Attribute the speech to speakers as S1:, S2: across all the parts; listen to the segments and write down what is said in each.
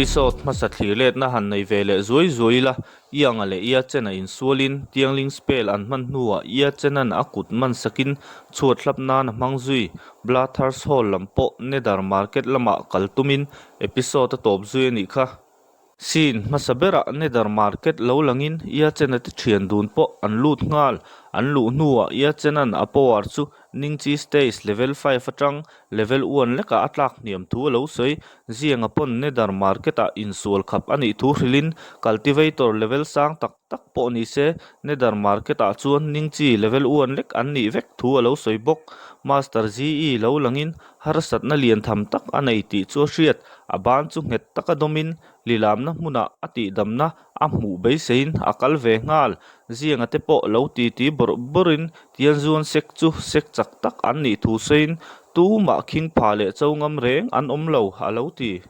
S1: Episode hmasa thlir letna han nei ve leh zuai zuai ila, Ianga leh Ia Chen a insualin Tiangling spell an hman hnuah Ia Chenan a kut man sakin chhuat hlap nan a hmang zui. Bloodthirst Hall lam pawh Nether Market lamah kal tumin episode a tawp zui a nih kha. Scene hmasa berah Nether Market lo langin Ia Chena te thian dun pawh an lut nghal. An luh hnuah Ia Chenan a power chu Ningchi Stage level 5 atang level 1 lekah a tlak hniam thu a lo sawi. Zianga pawn Nether Market-ah insual khap a nih thu hrilhin Cultivator level sang tak tak pawh ni se Nether Market-ah chuan Ningchi level 1 lek an nih vek thu a lo sawi bawk. Master Zi lo langin Harsatna lian tham tak a nei tih chu a hriat. A ban chu nghet taka dawmin lilamna hmunah a tihdamna a hmuh beiseiin a kal ve nghal. Zianga te pawh lo titi bawrh bawrhin Tianzuan sek chu sek chak tak an nih thu sawiin tumah khing pha leh cho ngam reng an awm lo a lo ti.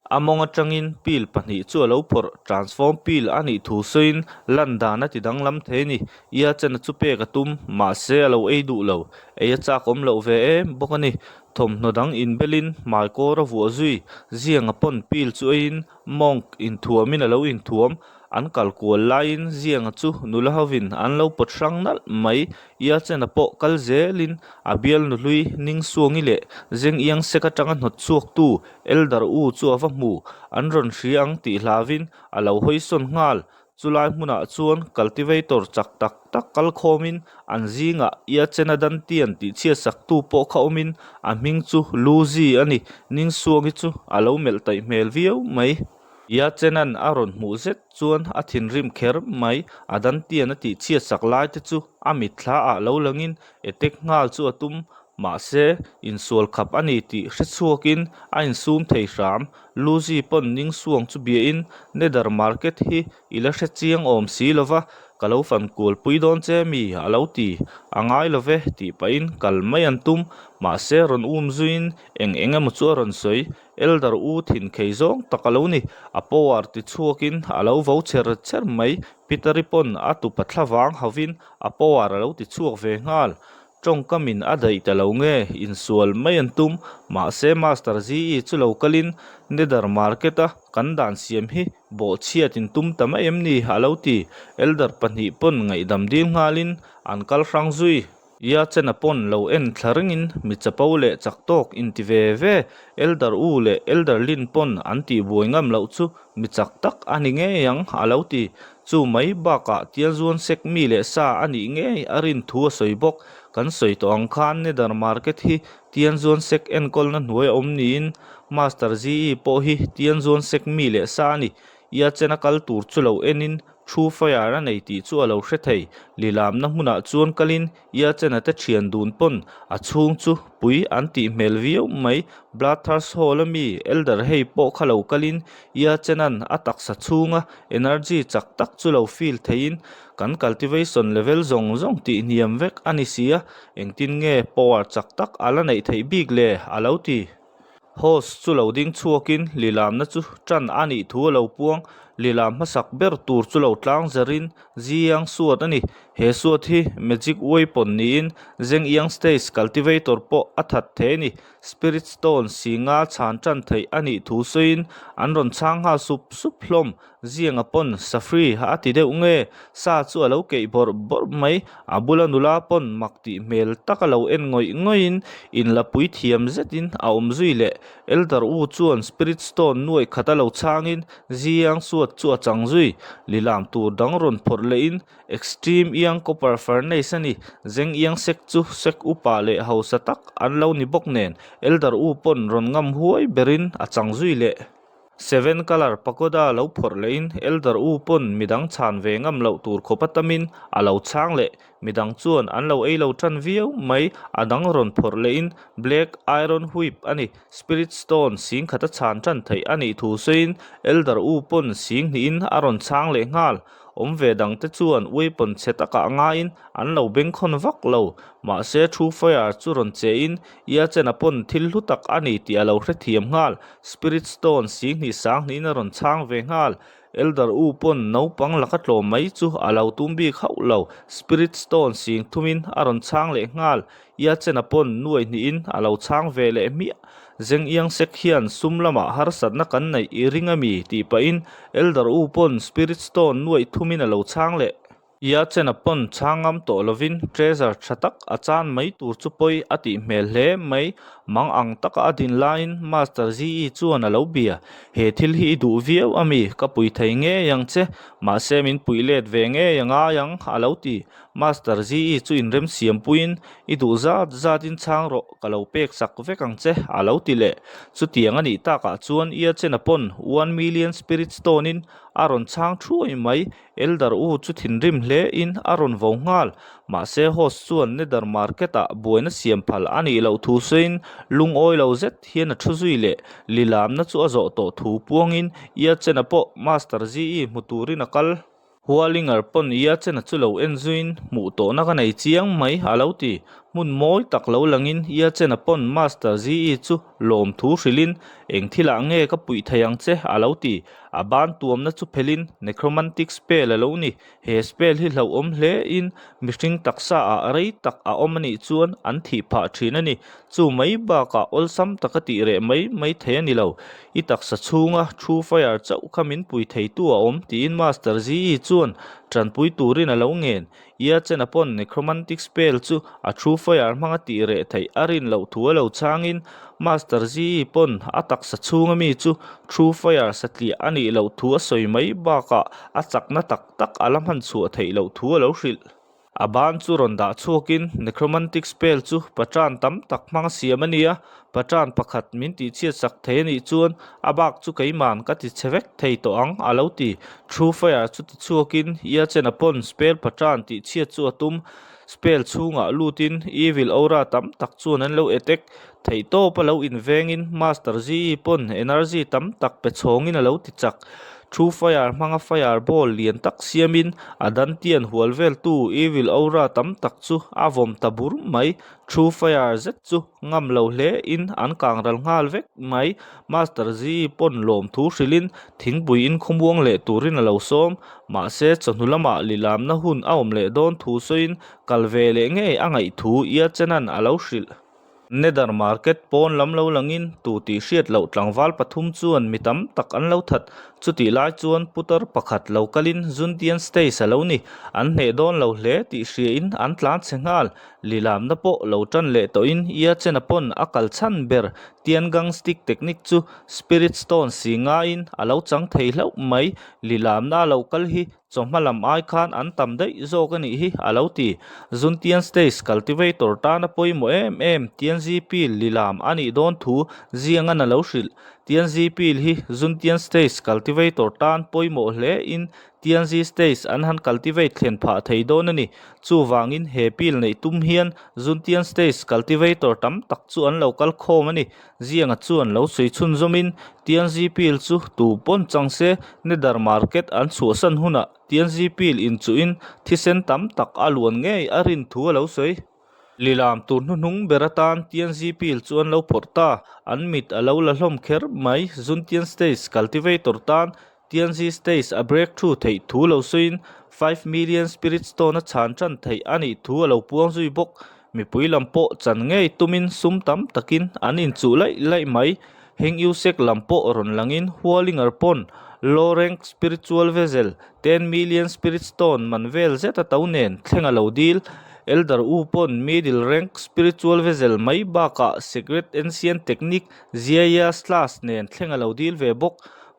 S1: A mawng atangin pil pahnih chu a lo phawrh, transform pil a nih thu sawiin lan dan a ti danglam thei a ni. Ia chena chu pek a tum, mahse a lo ei duh lo. Ei a chak awm loh ve em bawk a ni. Thawmhnaw dang inbelin hmaikawr a vuah zui, Zianga pawn pil chu eiin Monk inthuamin a lo inthuam. An kal kual laiin Zianga chu nula hovin an lo pawt hrang nalh mai. Ia chena pawh kal zelin a bialnu hlui Ningsuangi leh Zeng Iang sek atanga hnawt chhuaktu Elder U chu a va hmu. An rawn hria ang tih hlavin a lo hawi sawn nghal. Chulai hmunah chuan cultivator chak tak tak kal khawmin an zingah Ia chena Dantian tih chhiatsaktu pawh kha awmin a hming chu Lu Zi a ni. Ningsuangi chu a lo melh taih hmel viau mai. Ia chenan a rawn hmuh zet chuan a thinrim kher mai. A Dantian a tih chhiatsak lai te chu a mitthla ah lo langin attack nghal chu a tum. Mahse, insual khap a ni tih hre chhuakin a insum thei hram. Lucy pawn Ningsuang chu biahin, Nether Market hi i la hre chiang awm si lo va, ka lo fan kualpui dawn che mi? a lo ti. A ngai lo ve tih pahin kal mai an tum. Mahse, rawn um zuiin eng eng emaw chu a rawn sawi. Elder U thin khei zawng tak a lo ni. A power ti chhuakin a lo vo cher cher mai. Peter-i pawn a tupa thla vang hovin a power a lo ti chhuak ve nghal. Tawngkamin a daih ta lo nge insual mai an tum. Mahse Master Zi chu lo kalin Nether Market-a kan dan siam hi bawhchhiat in tum ta mai em ni? a lo ti. Elder pahnih pawn ngaihdam dil nghalin an kal hrang zui. Ia chena pawn lo en thla ringin mi chapo leh chak tawk inti ve ve. Elder U leh Elder Lin pawn an tihbuai ngam loh chu mi chak tak a ni ngei ang a lo ti. Chu mai bakah Tianzuan sek mi leh sa a nih ngei a rin thu a sawi bawk. Kan sawi tawh ang khan Nether Market hi Tianzuan sek enkawlna hnuai a awm niin Master Zi pawh hi Tianzuan sek mi leh sa a ni. Ia chena kal tur chu lo enin Thu fire a nei tih chu a lo hre thei. Lilamna hmunah chuan kalin Ia chena te thian dun pawn a chhung chu pui an tih hmel viau mai. Bloodthirst Hall a mi Elder hei pawh kha lo kalin Ia chenan a taksa chhunga energy chak tak chu lo feel theiin kan cultivation level zawng zawng tih hniam vek a ni si a, engtin nge power chak tak a la neih theih bik le? a lo ti. Host chu lo ding chhuakin lilamna chu tan a nih thu a lo puang. Lilam hmasak ber tur chu lo tlang zarin Ziyang suat a ni. He suat hi magic weapon niin Zeng Yang Stage cultivator pawh a that thei a ni. Spirit Stone singa chhan tan theih a nih thu sawiin an rawn chhang nghal sup sup hlawm. Zianga pawn Safri a ti deuh nge? Sa chu a lo keih bawrh bawrh mai. A bula nula pawn mak tih hmel taka lo en ngawih ngawihin inlapui thiam zetin a awm zui leh. Elder U chuan Spirit Stone nuaih khat a lo chhangin Ziang suat chu a chang zui. Lilam tur dang rawn phawrh lehin Extreme Iang Copper Furnace a ni. Zeng Iang sek chu sek upa leh hausa tak an lo ni bawk nen Elder U pawn rawn ngam huai berin a chang zui leh. Seven Colour Pagoda lo phawrh lehin Elder U pawn midang chhan ve ngam loh tur khawp a tamin a lo chhang leh. Midang chuan an lo ei lo tan viau mai. A dang rawn phawrh lehin Black Iron Whip a ni. Spirit Stone sing khat a chhan tan theih a nih thu sawiin Elder U pawn sing hnihin a rawn chhang leh nghal. Awm ve dangte chuan weapon chhe takah ngaiin an lo bengkhawn vak lo. Mahse True Fire chu rawn chein Iachena pawn thil hlu tak a ni tih a lo hrethiam nghal. Spirit Stone singhnih sanghnihin a rawn chhang ve nghal. Elder U pawn naupang laka tlawm mai chu a lo tum bik hauh lo. Spirit Stone sing thumin a rawn chhang leh nghal. Iachena pawn nuaihnihin a lo chhang ve leh hmiah. Zeng iang sek hian sum lamah harsatna kan neih i ring ami tih pahin Elder U pawn Spirit Stone nuaih thumin a lo chhang leh. Ia chena pawn chhang ngam tawh lovin treasure tha tak a chan mai tur chu pawi a tih hmel hle mai. Mang ang taka a din laiin Master Zi chuan a lo bia, He thil hi i duh viau ami, ka pui thei ngei ang che, mahse min puih let ve ngei a ngai ang a lo ti. Master Zi chu inremsiam puiin I duh zat zatin chhang rawh, ka lo pek sak vek ang che a lo ti leh. Chutiang a nih takah chuan Ia chena pawn One Million Spirit Stone-in a rawn chhang thuai mai. Elder U chu thinrim hle in a rawn vo nghal. Mahse host chuan Nether Market ah buaina siam phal a nih loh thu sawiin lungawi lo zet hian a thu zui leh lilamna chu a zawh tawh thu puangin Iachena pawh Master Zi hmu turin a kal. Hualinger pawn Iachena chu lo en zuiin hmuh tawhna ka nei chiang mai a lo ti. Hmun mawi tak lo langin Iachena pawn Master Zi chu lawmthu hrilhin eng thilah nge ka puih thei ang che a lo ti. A ban tuamna chu phelin Necromantic spell a lo ni. He spell hi hlauhawm hle in mihring taksa ah rei tak a awm anih chuan an thih phah thin a ni. Chu mai bakah awlsam taka tih reh mai mai thei a ni lo. I taksa chhunga True Fire chauh kha min pui theitu a awm tiin Master Zi chuan tanpui turin a lo ngen. Ia chena pawn Necromantic spell chu a True Fire hmanga tih reh theih a rin loh thu a lo changin Master Zi pawn a taksa chhunga mi chu True Fire satliah a nih loh thu a sawi mai bakah a chakna tak tak a la hman chhuah theih loh thu a lo hrilh. A ban chu rawn dah chhuakin Necromantic spell chu patan tam tak hmanga siam a nia, patan pakhat min tihchhiat sak thei a nih chuan a bak chu keiman ka ti chhe vek thei tawh ang a lo ti. True Fire chu ti chhuakin Iachena pawn spell patan tihchhiat chu a tum. Spell chhungah lutin Evil Aura tam tak chuan an lo attack theih tawp a lo invengin Master Zi pawn energy tam tak pe chhawngin a lo ti chak. True Fire hmanga Fire Ball lian tak siamin a Dantian hual veltu Evil Aura tam tak chu a vawm ta bur mai. True Fire zet chu ngam lo hle in an kang ral nghal vek mai. Master Zi pawn lawmthu hrilhin thingpui in khawmuang leh turin a lo sawm. Mahse chawhnu lamah lilamna hun a awm leh dawn thu sawiin kal ve leh ngei a ngaih thu Iachenan a lo hrilh. Nether Market pawn lam lo langin tu tih hriat loh tlangval pathum chuan mi tam tak an lo that. Chutih lai chuan putar pakhat lo kalin Zuntian Stage a lo ni. An hneh dawn lo hle tih hriain an tlan chhe nghal. Lilamna pawh lo tan leh tawhin Iachena pawn a kal chhan ber Tiangang Stick Technique chu Spirit Stone si ngaiin a lo chang thei hlauh mai. Lilamna a lo kal hi Chawhma lam ai khan an tam daih zawk a nih hi a lo ti. Zuntian Stage Cultivator tana pawimawh em em Tianzi Pil lilam a nih dawn thu Ziangan a lo hrilh. Tianzi Pil hi Zuntian Stage Cultivator tan pawimawh hle in Tianzi Stage an han cultivate thlen phah thei dawn a ni. Chuvangin he pil neih tum hian Zuntian Stage Cultivator tam tak chu an lo kal khawm a ni. Zianga chuan lo sawi chhunzawmin Tianzi Pil chu tu pawn chang se Nether Market an chhuahsan hunah Tianzi Pil inchuhin thisen tam tak a luan ngei a rin thu a lo sawi. Lilam tur hnuhnung ber atan Tianzi Pil chu an lo phawrh ta, an mit a lo la hlawm kher mai. Zuntian Stage Cultivator tan Tianzi Stage a breakthrough theih thu lo sawiin 5 million spirit stone a chhan tan theih a nih thu a lo puang zui bawk. Mipui lam pawh chan ngei tumin sum tam takin an inchuh laih laih mai. Heng Usek lam pawh rawn langin Hualinger pawn Low Rank Spiritual Vessel 10 million spirit stone man vel zet a to nen thleng a lo dil. Elder U pawn Middle Rank Spiritual Vessel mai bakah Secret Ancient Technique Ziaya Slash nen thleng a lo dil ve bawk.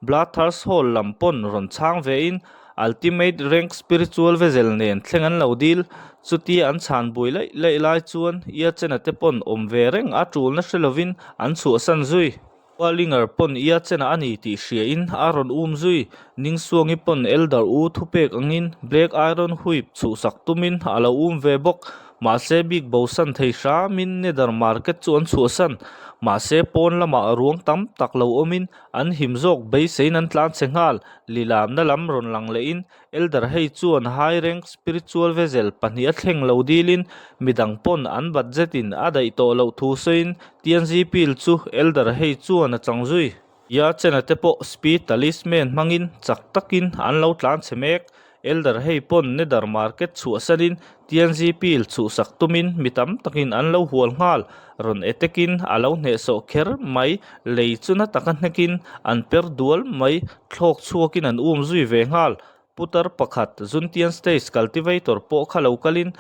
S1: Bloodthirst Hall lam pawn rawn chhang vein Ultimate Rank Spiritual Vessel nen thleng an lo dil. Chutia an chhan bui laih laih lai chuan Iachena te pawn awm ve reng a tulna hre lovin an chhuahsan zui. Hualinger pawn Iachena a ni tih hriain a rawn um zui. Ningsuangi pawn Elder U thupek angin Black Iron Whip chhuhsak tumin a lo um ve bawk. Mahse bik bosan thei hramin Nether Market chu an chhuahsan. Mahse pawn lamah ruang tam tak lo awmin An him zawk beiseiin an tlan chhe nghal. Lilamna lam rawn lang lehin Elder hei chuan High Rank Spiritual Vessel pahnih a thleng lo dilin midang pawn an budget in a daih tawh loh thu sawiin Tianzi Pil chu Elder hei chuan a chang zui. Yachena te pawh Speed Talisman hmangin chak takin an lo tlan chhe mek. Elder Hei pawn Nether Market chhuahsanin Tianzi Pill chhuhsak tumin mi tam takin an lo hual nghal. Rawn attack-in a lo hnehsawh kher mai. Lei chu na taka hnekin an per dual mai. Thlawk chhuakin an um zui ve nghal. Putar pakhat, Zuntian Stage Cultivator pawh kha lo kalin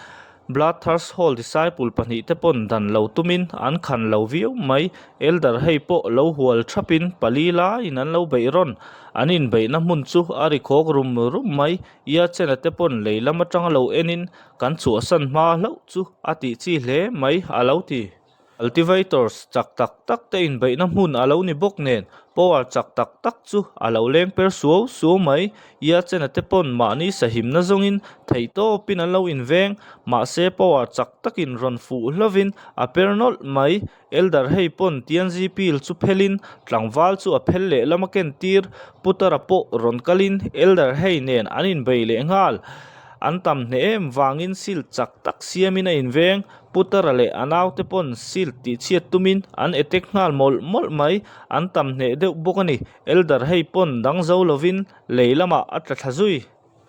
S1: Bloodthirst Hall disciple pahnihte pawn dan lo tumin an khan lo viau mai. Elder hei pawh lo hual thapin pali laiin an lo beih rawn. An inbeihna hmun chu a ri khawk rum rum mai. Ia chena te pawn lei lam atanga lo enin kan chhuahsan hma hlauh chu a tih chi hle mai a lo ti. Cultivators chak tak tak te inbeihna hmun a lo ni bawk nen power chak tak tak chu a lo leng per suau suau mai. Ia chena te pawn mahni sahimna zawngin theihtawpin an lo inveng. Mahse power chak takin rawn fuh hlovin a per nawlh mai. Elder hei pawn Tianzi pil chu phelin tlangval chu a phel leh lam a ken tir. Putara pawh rawn kalin Elder hei nen an inbei leh nghal. An tam hneh em vangin shield chak tak siamin a inveng. Putara leh a naute pawn shield tihchhiat tumin an attack nghal mawlh mawlh mai. An tam hneh deuh bawk a ni. Elder hei pawn dang zo lovin lei lamah a tla thla zui.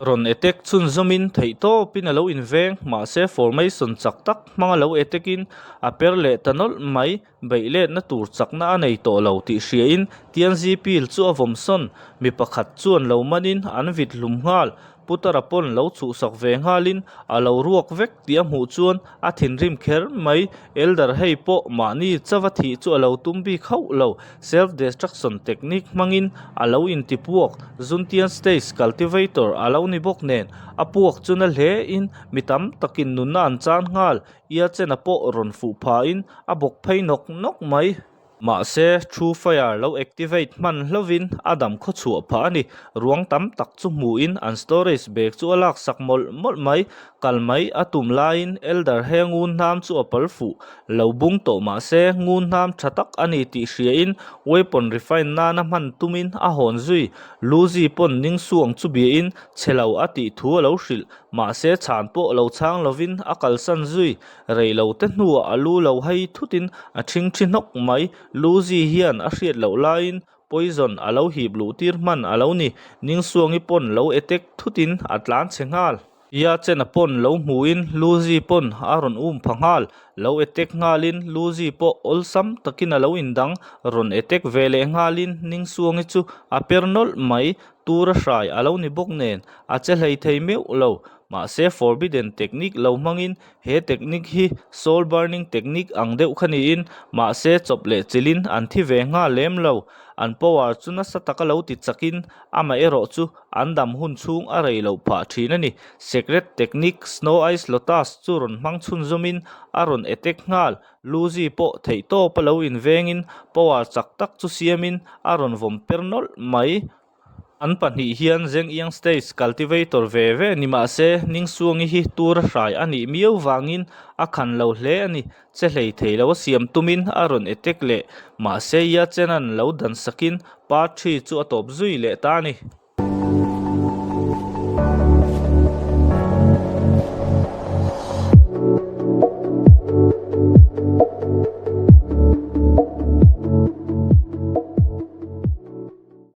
S1: Rawn attack chhunzawmin theihtawpin a lo inveng, mahse formation chak tak hmanga lo attack in a per leh ta nawlh mai, beih letna tur chakna a nei tawh lo tih hriain Tianzi pil chu a vawm sawn, mi pakhat chuan lo manin an vit hlum nghal, Putara pawn lo chhuhsak ve nghalin a lo ruak vek tih a hmuh chuan a thinrim kher mai, Elder hei pawh mahni chava thih chu a lo tum bik hauh lo, Self destruction technique hmangin a lo inti puak, Zuntian stage cultivator a lo ni bawk nen, a puak chu na hle in mi tam takin nunna an chan nghal, ia chena pawh rawn fuh phahin a bawk phei nawk nawk mai. Mahse, True Fire lo activate hman hlovin a dam khaw chhuah phah a ni. Ruang tam tak chu hmuhin an storage bag chu a laksak mawlh mawlh mai. Kal mai a tum laiin Elder he ngun hnam chu a pal fuh. Lo bung tawh mah se ngun hnam tha tak a ni tih hriain weapon refine nana hman tumin a hawn zui. Luzi pawn ning suang chu biain chhe lo a tih thu a lo hrilh. Mahse chhan pawh lo chhang lovin a kalsan zui. Rei lo te hnuah a lu lo hai thutin a ṭhingṭhi hnawk mai. Luzi hian a hriat loh laiin Poison a lo hip luh tir hman a lo ni. Ningsuangi pawn lo attack thutin a tlan chhe nghal. Ia chena pawn lo hmuin Luzi pawn a rawn um pha nghal. Lo attack nghalin Luzi pawh awlsam takin a lo indang. Rawn attack ve leh nghalin Ningsuangi chu a per nawlh mai. Tura hrai a lo ni bawk nen a che hlei thei meuh lo. Mahse forbidden technique lo hmangin He technique hi soul burning technique ang deuh kha niin, mahse chawp leh chilhin an thi ve nghal lem lo. An power chu nasa taka lo ti chakin amaherawh chu an dam hun chhung a rei loh phah thin a ni. Secret technique Snow Ice Lotus chu rawn hmang chhunzawmin a rawn attack nghal. Luzi pawh theihtawpa lo invengin power chak tak chu siamin a rawn vawm per nawlh mai. An pahnih hian Zhengyang Stage cultivator ve ve ni mah se Ningsuangi hi tura hrai a nih miau vangin a khan lo hle a ni. Che hlei thei lo a siam tumin a rawn attack leh. Mahse Yachenan lo dan sakin part three chu a tawp zui leh ta a ni.